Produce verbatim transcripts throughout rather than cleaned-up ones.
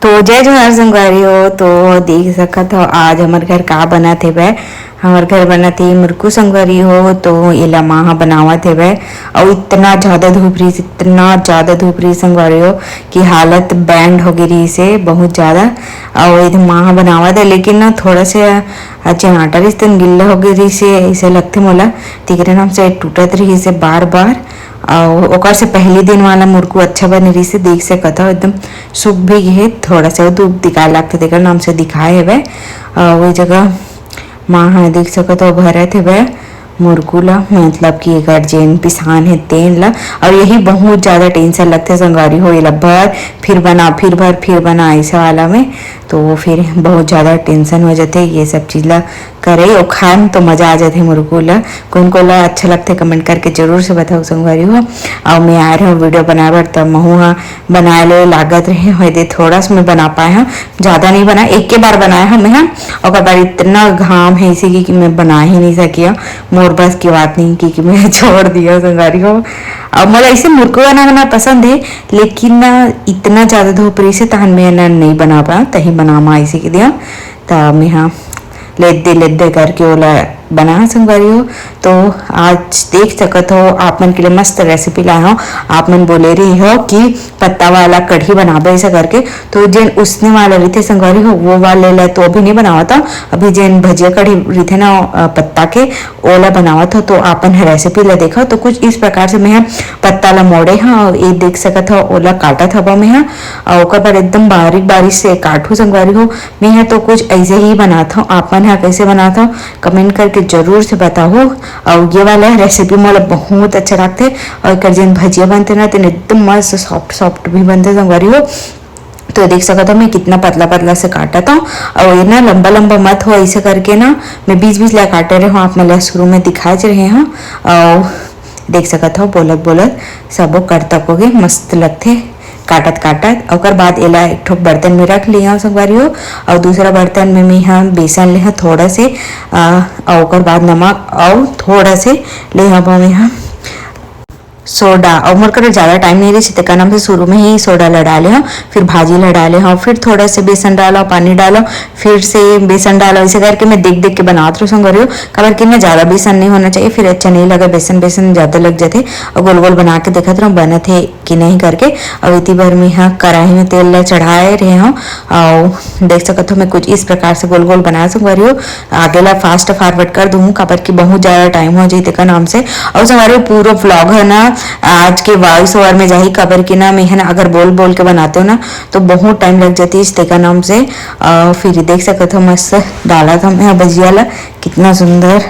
तो जय जोहार संगवारी हो। तो देख सकत हो आज हमर घर का बनत हेवय। हमर घर बनत हे मुरकू संगवारी हो। तो एला माँ ह बनावत हेवय। अउ इतना ज्यादा धूप रहिस, इतना ज्यादा धूप रहिस संगवारी हो कि हालत बैंड हो गे रहिस हे बहुत ज्यादा। अउ एदे माँ ह बनावत हे, लेकिन ना थोड़ा से आज आटा रहिस तेन गिल्ला हो गे रहिस हे, अइसे लगथे मोला। तेकरे नाम से टूटत रहिस हे बार बार। अउ ओकर से पहली दिन वाला मुरकू अच्छा बने रहिस हे, देख सकत हो एकदम सूख भी गे हे, थोड़ा सा धूप दिखाए लागथे, तेकर नाम से दिखाए हेवय। अउ वो जगह माँ ह देख सकत हो भरत हेवय मुरकू ला, मतलब कि एकर जेन पिसान हे तेन ला। अउ यही बहुत ज्यादा टेंशन लगथे संगवारी हो, एला भर फिर बना, फिर भर फिर बना, ऐसा वाला में तो फिर बहुत ज्यादा टेंशन हो जाथे ये सब चीज ला करे। अउ खाए में तो मजा आ जाथे मुरकू ला। कोन कोन ला अच्छा लगथे कमेंट करके जरूर से बताओ संगवारी हो। अउ मैं आए रहूँ वीडियो बनाए बर, तब महू ह बनाए ले लागत रहे होए दे, थोड़ा सा मैं बना पाए हूँ, ज्यादा नहीं बनाए, एक के बार बनाए हूँ मैं ह। ओकर बाद इतना घाम है इसी की कि मैं बना ही नहीं सकी हूँ। मोर बस की बात नहीं की कि मैं छोड़ दिया संगवारी हो। अब मोला ऐसे मुरकू बनाना पसंद है, लेकिन ना इतना ज्यादा धूप रही से तहन मैं ना नहीं बना पाया, तही बना मा ऐसे के दिया। त मैं हा लेद्दे लेद्दे करके ओला बना संगवारी हो। तो आज देख सकत हो आप मन के लिए मस्त रेसिपी लाए हो। आप मन बोले रही हो कि पत्ता वाला कढ़ी बनाबे ऐसा करके, तो जेन उसने वाला रहिथे संगवारी हो वो वाले ला तो अभी नहीं बनावत हो। अभी जेन भजिया कढ़ी रहिथे ना अ, पत्ता के, ओला बनावत हो तो आपन रेसिपी ला देखो। तो कुछ इस प्रकार से मैं पत्ता ला मोड़े हा और ये देख सकत हो ओला काटत हवा मैं हा। और ओकर बाद एकदम बारीक बारीक से काटू संगवारी हो। मैं ह तो कुछ ऐसे ही बनात हूँ, आप मन ह कैसे बनात हो कमेंट करके जरूर से बताओ। और ये वाला रेसिपी मोला बहुत अच्छा लगथे। और एकर जेन भजिया बनथे ना तेन एकदम मस्त सॉफ्ट सॉफ्ट भी बनथे संगवारी हो। तो देख सकत हो मैं कितना पतला पतला से काटत हूँ। और ये ना लंबा लंबा मत हो ऐसे करके ना, मैं बीच बीच ला काटे रहे हूँ, आप मन ला शुरू में दिखाए रहे हूँ। और देख सकत हो बोलत बोलत सबो कट तक हो गए, मस्त लगथे। काटत काटत ओकर बाद एला एक ठो बर्तन में रख लिया संगवारी हो। और दूसरा बर्तन में मैं हा बेसन ले हा थोड़ा से आ, और ओकर बाद नमक और थोड़ा से ले हा मैं हा सोडा। और मोर करा ज्यादा टाइम नहीं रही, तेकर नाम से शुरू में ही सोडा ला डाले हा, फिर भाजी ला डाले हा, फिर थोड़ा से बेसन डाला, पानी डाला, फिर से बेसन डाला। ऐसे करके मैं देख देख के बनात रहूँ संगवारी हो, काबर कि ना ज्यादा बेसन नहीं होना चाहिए, फिर अच्छा नहीं लगे, बेसन बेसन ज्यादा लग जाते। और गोल गोल बना के देखत रहूँ बनत है कि नहीं करके। अब इति बर मैं हा कढ़ाई में तेल ला चढ़ाए रहे हूँ। और देख सकत हो मैं कुछ इस प्रकार से गोल गोल बना संगवारी हो। आगे ला फास्ट फॉरवर्ड कर दूँ, काबर कि बहुत ज्यादा टाइम हो जाए तेकर नाम से। और संगवारी हो पूरा व्लॉग है ना आज के वॉइस ओवर में जाही, काबर कि ना मैं है ना अगर बोल बोल के बनाते हो ना तो बहुत टाइम लग जाती है तेकर नाम से। और फिर देख सकत हो मस्त डाला था मैं भजिया ला, कितना सुंदर।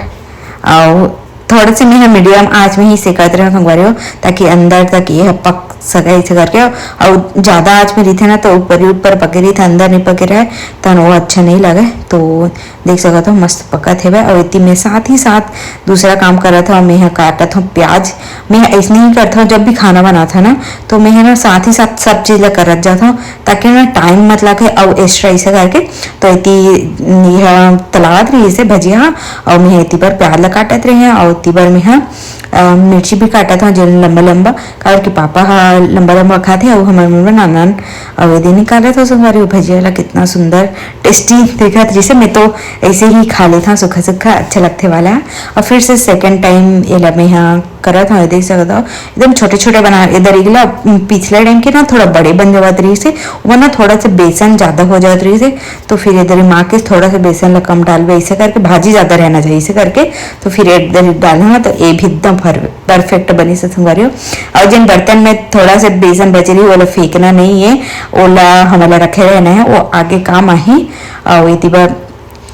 और थोड़ा से मैं मीडियम आंच में ही सेकत रहे संगवारी हो, ताकि अंदर तक ये पक सके ऐसे करके। और ज्यादा आंच में रहिथे ना तो ऊपर ही ऊपर पके रहिथे, अंदर नहीं पके रहे, तन वो अच्छा नहीं लगे। तो देख सकत हो मस्त पकत हेवय। और इति में साथ ही साथ दूसरा काम करत हूँ, मैं ह काटत हूँ प्याज। मैं ऐसने ही करत हूँ, जब भी खाना बनात हूँ ना तो मैं ह ना साथ ही साथ सब चीज ला करत जात हूँ, ताकि ना टाइम मत लगे। और एक्स्ट्रा ऐसे करके तो इति यह तलावत रही इसे भजिया हा। और मैं इति पर प्याज ला काटत रहे हूँ और इति पर मैं हा अ, मिर्ची भी काटत हूँ जेन लंबा लंबा, काबर कि पापा हा लंबा लंबा खाथे और हमारे मन में नान नान। और ये दिन निकालत हो संगवारी हो भजिया ला, कितना सुंदर टेस्टी दिखत, जैसे मैं तो ऐसे ही खा लेता हूँ सूखा सूखा, अच्छा लगथे वाला। और फिर से सेकंड टाइम ये ला मैं हा करत हूँ, देख सकत हो एकदम छोटे छोटे बना। इधर इगला पिछले टाइम के ना थोड़ा बड़े बन जावत रही से, वो ना थोड़ा सा बेसन ज्यादा हो जावत रही से, तो फिर इधर माँ के थोड़ा सा बेसन ला कम डालबे, ऐसे करके भाजी ज्यादा रहना चाहिए, ऐसे करके। तो फिर इधर डालना ना तो ये भी एकदम परफेक्ट बनी से संगवारी हो। और जिन बर्तन में थोड़ा सा बेसन बचे रही, ओला फेंकना नहीं है, ओला हमला रखे रहना है, वो आगे काम आही। और इति बार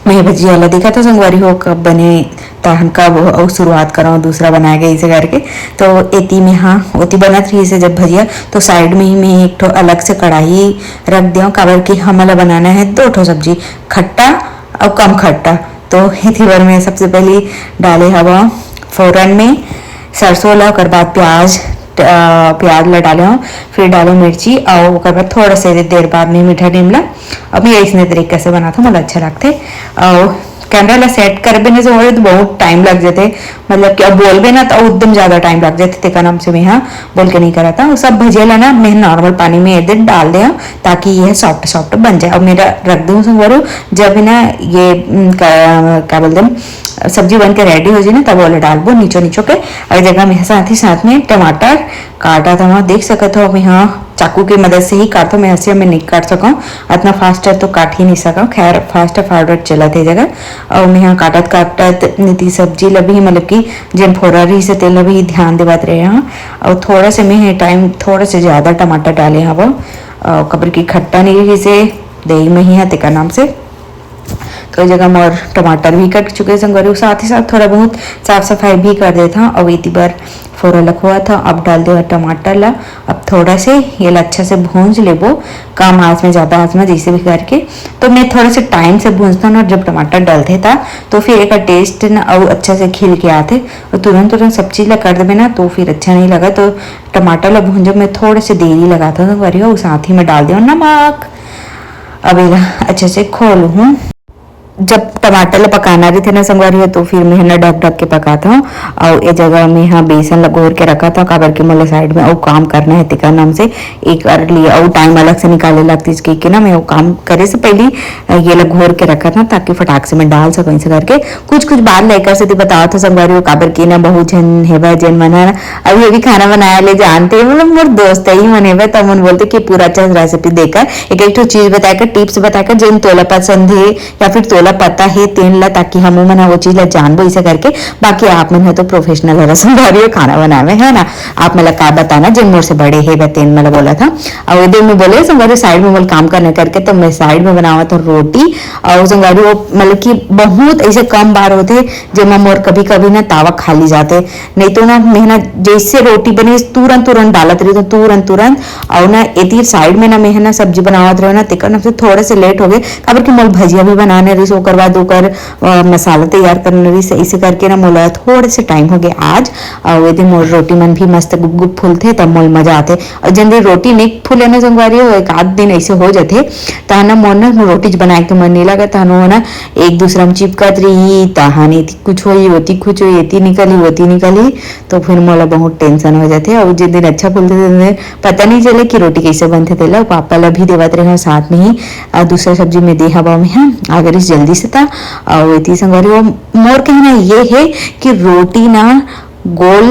मैं भजिया ला देखा था संगवारी हो कब बने, तहन कब अउ शुरुआत करो दूसरा बनाए गए इसे करके। तो एती में हाँ ओती बनत रही से जब भजिया, तो साइड में ही मैं एक ठो अलग से कढ़ाई रख दियो, काबर कि हमला बनाना है दो ठो सब्जी, खट्टा और कम खट्टा। तो इति बर मैं सबसे पहले डाले हवा फोरन में सरसों ला, ओकर बाद प्याज, अ, प्याज ला डाले हूँ, फिर डालो मिर्ची और ओकर बाद थोड़ा से देर बाद में मीठा नीम ला। अब मैं ऐसने तरीके से बनाता हूँ, मोला अच्छा लगथे। और कैमरा ला सेट करबे ना संगवारी, तो बहुत टाइम लग जाथे, मतलब कि अब बोलबे ना तो एकदम ज्यादा टाइम लग जाथे, तेकर नाम से मैं हा बोल के नहीं करत हूँ। सब भजिया ला ना मैं नॉर्मल पानी में एदे डाल दे हूँ, ताकि यह सॉफ्ट सॉफ्ट बन जाए। अब मेरा रख दूँ संगवारी, जब है ना ये उम, का, का बोलते हैं, सब्जी बन के रेडी हो जाए ना, तब ओला डालबो नीचो नीचो के। और जगह में साथ ही साथ में टमाटर काटा था, वहाँ देख सकत हो, मैं हाँ चाकू के मदद से ही काटता हूँ, मैं ऐसे में नहीं काट सकूँ, इतना फास्ट तो काट ही नहीं सकूँ। खैर, फास्ट फॉरवर्ड चलत है जगह। और मैं यहाँ काटत काटत नीति सब्जी ला भी, मतलब कि जेन फोरा रही से तेल ला भी ध्यान देवत रहे हाँ। और थोड़ा से मैं टाइम थोड़ा से ज्यादा टमाटर डाले हव, काबर की खट्टा नहीं रही से दही में ही है तेकर नाम से। तो जगह मोर टमाटर भी कट चुके संगवारी, साथ ही साथ थोड़ा बहुत साफ सफाई भी कर देता हूँ। और इतनी बार फोरा लखवा था, अब डाल दे टमाटर ला। अब थोड़ा से ये ला अच्छा से भूंज लेबो, कम आंच में, ज्यादा आंच में, जैसे भी करके। तो मैं थोड़ा से टाइम से भूंजता हूँ ना, जब टमाटर डलते था तो फिर एक टेस्ट ना और अच्छा से खिल के आते। और तुरंत तुरंत सब चीज ला कर देबे ना तो फिर अच्छा नहीं लगा। तो टमाटर ला भूंजब में थोड़ा से देरी लगाता हूँ संगवारी हो, साथ ही में डाल दे नमक। अब एला अच्छे से खोलूँ। जब टमाटर ला पकाना रहिथे ना संगवारी हो, तो फिर मैं ना ढक ढक के पकाता हूँ। और ये जगह में हाँ बेसन ला घोर के रखा था, काबर के मोला साइड में अउ काम करना है तेकर नाम से एक कर लिए, और टाइम अलग से निकाले लगतीस कि, कि ना मैं वो काम करे से पहले अ, ये ला घोर के रखा था, ताकि फटाक से मैं डाल सकूँ ऐसे करके। कुछ कुछ बात लेकर से बताओ था संगवारी हो, काबर की ना बहुत झन हेबे जेन मन है अभी अभी खाना बनाया ले जानते हैं, मतलब मोर दोस्त ही मन हेबे, तब मन बोलते कि पूरा अच्छा रेसिपी देकर एक एक ठो चीज बताकर, टिप्स बताकर, जेन तोला पसंद है या फिर तोला पता है तेन ला, ताकि हम मन ह वो चीज ला जानबो इसे करके। बाकी आप मन ह तो प्रोफेशनल हरा संगवारी हो खाना बनाए में, है ना? आप मन ला का बताना, जेन मोर से बड़े हे बे तेन मन ला बोला था। और इधर में बोले संगवारी साइड में बोल काम करने करके, तो मैं साइड में बनावा था रोटी। और संगवारी वो मतलब कि बहुत ऐसे कम बार होते जेमा मोर कभी कभी ना तावा खाली जाते, नहीं तो ना मैं ना जैसे रोटी बने तुरंत तुरंत डालत रही तो तुरंत तुरंत। और ना एती साइड में ना मैं ना सब्जी बनावत रहे ना, तेकर ना से थोड़ा से लेट हो गए, काबर कि मोल भजिया भी बनाने रही, ओकर बाद ओकर अ, मसाला तैयार करने रही, इसे करके ना मोला थोड़े से टाइम हो गए आज। और यदि मोर रोटी मन भी मस्त गुप गुप फूलथे तब मोल मजा आथे। और जन रोटी नहीं फूले ना संगवारी हो, एक आध दिन ऐसे हो जाथे, तहन ना मोर ना रोटी बनाए के मन नहीं लगे, तहन वो ना एक दूसरा में चिपकत रही, तहन एती कुछ होई, ओती कुछ होई, एती निकली, ओती निकली, तो फिर मोला बहुत टेंशन हो जाथे। और जिन दिन अच्छा फूलथे, तेन दिन पता नहीं चले कि रोटी कैसे बनथे तेला। पापा ला भी देवत रहे साथ में ही, अ, दूसरा सब्जी में दे हवा में है, अगर इस जल्दी से था। और इतनी संगवारी वो मोर कहना ये है कि रोटी ना गोल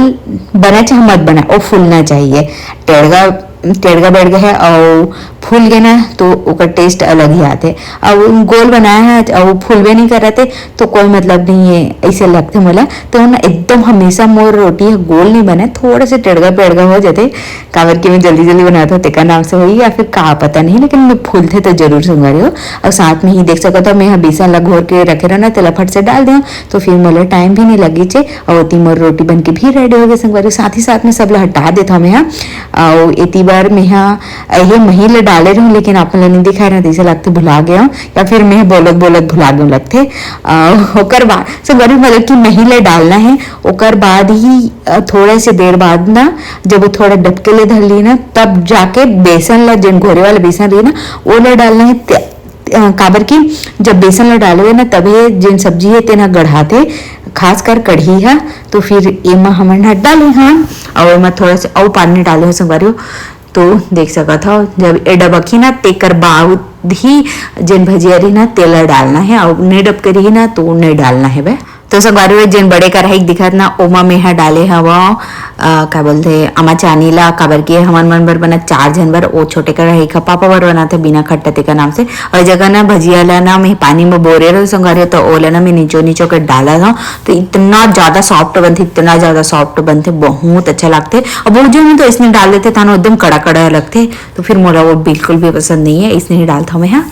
बने चाहे मत बने, वो फूलना चाहिए। टेड़गा, टेड़गा बैठ गया है और फूल गए ना तो ओकर टेस्ट अलग ही आते। अब गोल बनाया है और फूलबे नहीं कर रहे थे तो कोई मतलब नहीं है, ऐसे लगते मोला। तो ना एकदम हमेशा मोर रोटी है गोल नहीं बने, थोड़ा से टेड़गा पेड़गा हो जाते, काबर कि मैं जल्दी जल्दी बनाता हूँ तेकर नाम से होई या फिर का पता नहीं, लेकिन मैं फूलथे तो जरूर संगवारी हो। और साथ में ही देख सकत हो मैं यहाँ बेसन ला घोर के रखे रहना, तेला फट से डाल दें तो फिर मोला टाइम भी नहीं लगी चे। और ओती मोर रोटी बन के भी रेडी हो गए संगवारी हो। साथ ही साथ में सब ला हटा देता हूँ मैं यहाँ। और एती बार मैं यहाँ ये मही ले डाले रहूँ, लेकिन आप मन ला नहीं दिखाए रहूँ, जैसे लगते भुला गए हूँ या फिर मैं बोलत बोलत भुला गए लगते। अ, ओकर बाद संगवारी मतलब कि मही ले डालना है, ओकर बाद ही अ, थोड़ा से देर बाद ना जब वो थोड़ा डबके ले धर ली ना तब जाके बेसन ला, जेन घोरे वाला बेसन रही ना वो ले डालना है। ते- अ, काबर कि जब बेसन ला डालबे ना तभे जेन सब्जी है तेन ह गढ़ाथे, खासकर कढ़ी है। तो फिर एमा हमन ह डाले हाँ, और एमा थोड़ा से अउ पानी डाले हो संगवारी हो। तो देख सकत हो जब ए डबकही ना तेकर बाद ही जेन भजिया रही ना तेला डालना है, और नहीं डबके रही ना तो नहीं डालना है बे। तो संगवारी हो जेन बड़े कढ़ाई दिखत ना ओमा मेहा डाले हवा अ, का बोलथे अमा चानी ला, काबर के हमन मन बर बना चार झन बर, ओ छोटे कढ़ाई का पापा बर बनाथे बिना खट्टा तेकर नाम से। और जगह ना भजिया ला ना मैं पानी में बोरे रहो संगवारी हो, तो ओला ना मैं नीचो नीचो के डाला था, तो इतना ज्यादा सॉफ्ट बनथे, इतना ज्यादा सॉफ्ट बनथे, बहुत अच्छा लगथे। और बहुत झन तो इसने डाल देथे तानो एकदम कड़ा कड़ा लगथे, तो फिर मोला वो बिल्कुल भी पसंद नहीं है, इसने ही डालता हूँ मैं। हाँ,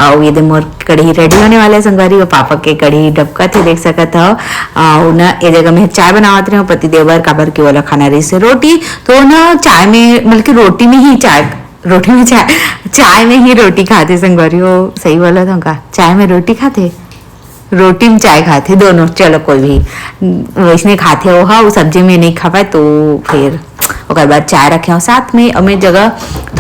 और ये दे मोर कढ़ी रेडी होने वाला है संगवारी, वो पापा के कढ़ी डबका थे देख सकत हो। और ना ये जगह मैं चाय बनावत रहे हूँ पति देव बर, काबर के वाला खाना रही से रोटी, तो ना चाय में मतलब कि रोटी में ही चाय, रोटी में चाय, चाय में ही रोटी खाते संगवारी हो। सही बोला था का चाय में रोटी खाते, रोटी में चाय खाते दोनों, चलो कोई भी वैसने खाते हो। हाँ, वो सब्जी में नहीं खावे तो फिर ओकर बाद चाय रखे हो साथ में। और मैं जगह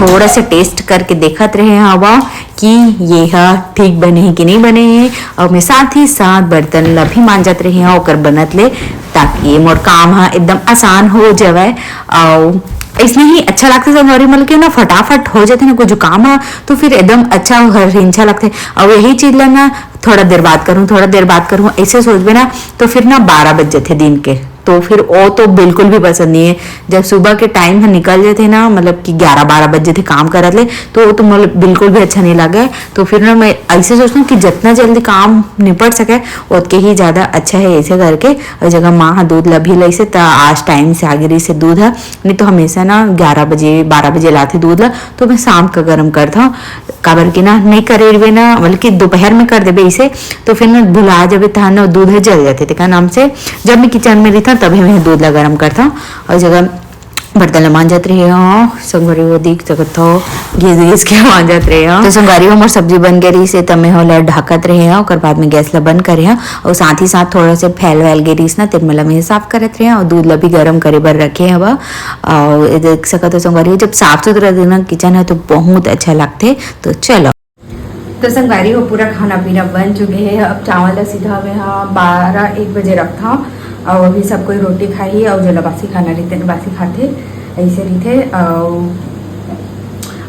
थोड़ा सा टेस्ट करके देखत रहे हवा कि ये ह ठीक बने हे कि नहीं बने हे, और मैं साथ ही साथ बर्तन ला भी मांजत रहे हूँ ओकर बनत ले, ताकि ये मोर काम ह एकदम आसान हो जावय। और इसने ही अच्छा लगता है संगवारी, मतलब कि ना फटाफट हो जाते ना कुछ काम ह, तो फिर एकदम अच्छा हर हिंसा लगते। और यही चीज ला ना थोड़ा देर बाद करूँ, थोड़ा देर बाद करूँ, ऐसे सोचबे ना, तो फिर ना बारह बज जाते दिन के। तो फिर वो तो बिल्कुल भी पसंद नहीं है। जब सुबह के टाइम ह निकल जाते ना, मतलब कि ग्यारह बारह बज जाते काम करत ले, तो वो तो मतलब बिल्कुल भी अच्छा नहीं लगे। तो फिर ना मैं ऐसे सोचता हूँ कि जितना जल्दी काम निपट सके, उतके ही ज्यादा अच्छा है। ऐसे करके और जगह माँ ह दूध ल भी लइसे, त आज टाइम से आगे रही से दूध है, नहीं तो हमेशा ना ग्यारह बजे बारह बजे लाथे दूध ला, तो मैं शाम का गर्म करता हूँ। काबर कि ना नहीं करे रहिबे ना, बल्कि दोपहर में कर देबे इसे, तो फिर ना भुला जाबे, तहान ना दूध ह जल जाथे। तेकर नाम से जब मैं किचन में रहिथौं, तभी मैं दूध ला गरम करथौं। और जगह बर्तन ला मांजत रहे हो, संगवारी हो देख सकत हो, गैस गैस के मांजत रहे हो। तो संगवारी हो, मोर सब्जी बन गए रही से, त मैं ओला ढाकत रहे हो, ओकर बाद में गैस ला बंद करे हो, और साथ ही साथ थोड़ा से फैल वैल गए रही ना, तेन मला मैं साफ करत रहे हो, और दूध ला भी गरम करे बर रखे हवा। और ये देख सकत हो संगवारी हो, जब साफ सुथरा देना किचन है तो बहुत अच्छा लगथे। तो चलो, तो संगवारी हो, पूरा खाना पीना बन चुके हैं। अब चावल ला सीधा में हाँ बारह एक बजे रखता हूँ, और अभी सब कोई रोटी खाही, और जो बासी खाना रहते ना बासी खाथे, ऐसे रहते। और,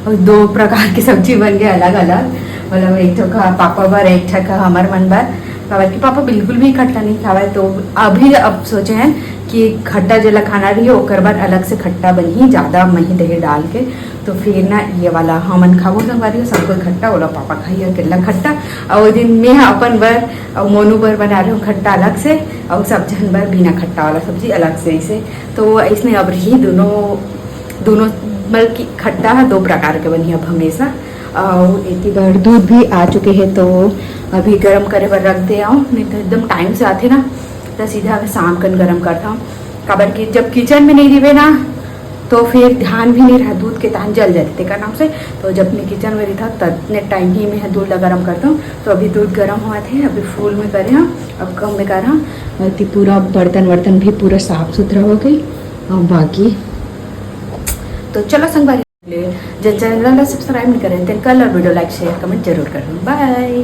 और दो प्रकार की सब्जी बन गए अलग अलग, मतलब एक ठो का पापा बर, एक ठो का हमर मन बर। काबर कि पापा बिल्कुल भी खट्टा नहीं खावे, तो अभी अब सोचे हैं कि खट्टा जेला खाना रही ओकर बर अलग से खट्टा बनही, ज्यादा मही दही डाल के। तो फिर ना ये वाला हमन खाबो संगवारी हो, सब कोई खट्टा, ओला पापा खाही अकेला खट्टा। और वो दिन मैं ह अपन बर और मोनू बर बना रहे हूँ खट्टा अलग से, और सब झन बर बिना खट्टा वाला सब्जी अलग से। ऐसे तो ऐसने अब रही दोनों, दोनों मतलब कि खट्टा है दो प्रकार के बनही अब हमेशा। और एती बर दूध भी आ चुके हैं, तो अभी गरम करे बर रख दे आओ, नहीं तो एकदम टाइम से आथे ना, तो सीधा मैं शाम कन गरम करता हूँ। काबर कि जब किचन में नहीं रहिबे ना, तो फिर ध्यान भी नहीं रहा, दूध के तहान जल जाथे तेकर नाम से। तो जब मैं किचन में रहिथौं, ततने टाइम ही मैं दूध ला गरम करथौं। तो अभी दूध गरम होवत हे, अभी फुल में करे हौं, अब कम में कर हौं। अति पूरा बर्तन वर्तन भी पूरा साफ सुथरा हो गई। और बाकी तो चलो संगवारी, जे चैनल ला सब्सक्राइब नहीं करे, तेन कर लो, वीडियो लाइक शेयर कमेंट जरूर कर लो। बाय।